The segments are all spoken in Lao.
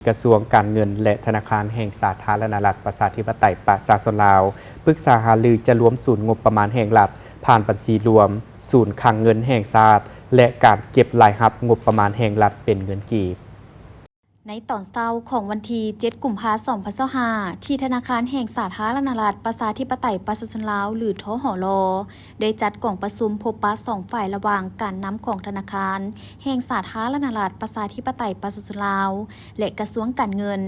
ກະຊວງການເງິນ ແລະ ທະນາຄານແຫ່ງສາທາລະນະລັດ ປະຊາທິປະໄຕ ປະຊາຊົນລາວ ປຶກສາຫາລືຈະລວມສູນງົບປະມານແຫ່ງລັດ ຜ່ານບັນຊີລວມສູນຄັງເງິນແຫ່ງຊາດ ແລະ ການເກັບລາຍຮັບງົບປະມານແຫ່ງລັດເປັນເງິນກີບ. ໃນຕອນເຊົ້າຂອງວັນທີເຈັດ ກຸມພາ ສອງພັນຊາວຫ້າ ທີ່ທະນາຄານແຫ່ງສາທາລະນະລັດ ປະຊາທິປະໄຕ ປະຊາຊົນລາວ ຫຼື ທຫລ ໄດ້ຈັດກອງປະຊຸມພົບປະສອງຝ່າຍ ລະຫວ່າງການນຳຂອງທະນາຄານແຫ່ງສາທາລະນະລັດ ປະຊາທິປະໄຕ ປະຊາຊົນລາວ ແລະ ກະຊວງການເງິນ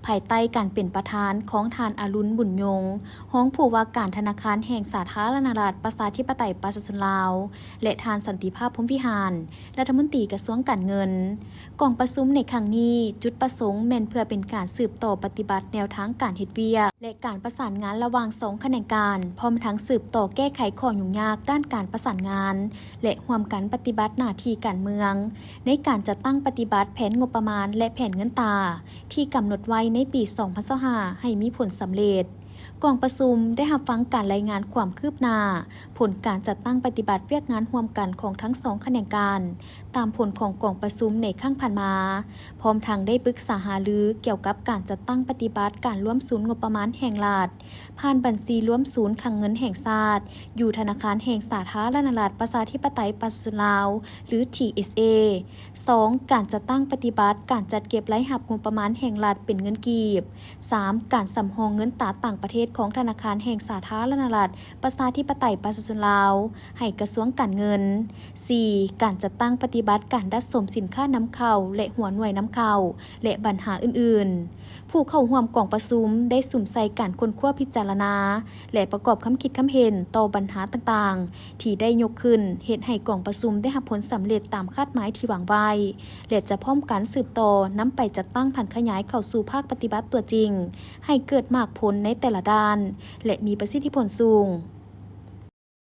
ພາຍໃຕ້ການເປັນປະທານຂອງທ່ານ ອະລຸນ ບຸນຍົງ ຮອງຜູ້ວ່າການທະນາຄານແຫ່ງສາທາລະນະລັດ ປະຊາທິປະໄຕ ປະຊາຊົນລາວ ແລະ ທ່ານ ສັນຕິພາບ ພົມວິຫານ ລັດຖະມົນຕີກະຊວງການເງິນ. ກອງປະຊຸມໃນຄັ້ງນີ້ ຈຸດປະສົງແມ່ນເພື່ອເປັນການສືບຕໍ່ປະຕິບັດແນວທາງການເຮັດວຽກ ແລະ ການປະສານງານລະຫວ່າງສອງຂະແໜງການ, ພ້ອມທັງສືບຕໍ່ແກ້ໄຂຂໍ້ຫຍຸ້ງຍາກດ້ານການປະສານງານ ແລະ ຮ່ວມກັນປະຕິບັດໜ້າທີ່ການເມືອງ ໃນການຈັດຕັ້ງປະຕິບັດແຜນງົບປະມານ ແລະ ແຜນເງິນຕາ ທີ່ກຳນົດໄວ້ໃນປີສອງພັນຊາວຫ້າ ໃຫ້ມີຜົນສຳເລັດ. ກອງປະຊຸມໄດ້ຮັບຟັງການລາຍງານຄວາມຄືບໜ້າ ຜົນການຈັດຕັ້ງປະຕິບັດວຽກງານຮ່ວມກັນຂອງທັງສອງຂະແໜງການ ຕາມຜົນຂອງກອງປະຊຸມໃນຄັ້ງຜ່ານມາ, ພ້ອມທັງໄດ້ປຶກສາຫາລືກ່ຽວກັບການຈັດຕັ້ງປະຕິບັດການລວມສູນງົບປະມານແຫ່ງລັດ ຜ່ານບັນຊີລວມສູນຄັງເງິນແຫ່ງຊາດ ຢູ່ທະນາຄານແຫ່ງສາທາລະນະລັດ ປະຊາທິປະໄຕ ປະຊາຊົນລາວ ຫຼື ທີເອສເອ. ສອງ, ການຈັດຕັ້ງປະຕິບັດການຈັດເກັບລາຍຮັບງົບປະມານແຫ່ງລັດເປັນເງິນກີບ. ສາມ, ການສຳຮອງເງິນຕາຕ່າງປະເທດຂອງທະນາຄານແຫ່ງສາທາລະນະລັດ ປະຊາທິປະໄຕ ປະຊາຊົນລາວ ໃຫ້ກະຊວງການເງິນ. ສີ່, ການຈັດຕັ້ງປະຕິບັດການດັດສົມສິນຄ້ານຳເຂົ້າ ແລະ ຫົວໜ່ວຍນຳເຂົ້າ ແລະ ບັນຫາອື່ນໆ. ຜູ້ເຂົ້າຮ່ວມກອງປະຊຸມໄດ້ສຸມໃສ່ການຄົ້ນຄວ້າພິຈາລະນາ ແລະ ປະກອບຄຳຄິດຄຳເຫັນຕໍ່ບັນຫາຕ່າງໆ ທີ່ໄດ້ຍົກຂຶ້ນ, ເຮັດໃຫ້ກອງປະຊຸມໄດ້ຮັບຜົນສຳເລັດຕາມຄາດໝາຍທີ່ວາງໄວ້ ແລະ ຈະພ້ອມກັນສືບຕໍ່ນຳໄປຈັດຕັ້ງຜັນຂະຫຍາຍເຂົ້າສູ່ພາກປະຕິບັດຕົວຈິງ ໃຫ້ເກີດໝາກຜົນໃນແຕ່ລະດ້ານ ແລະ ມີປະສິດທິຜົນສູງ.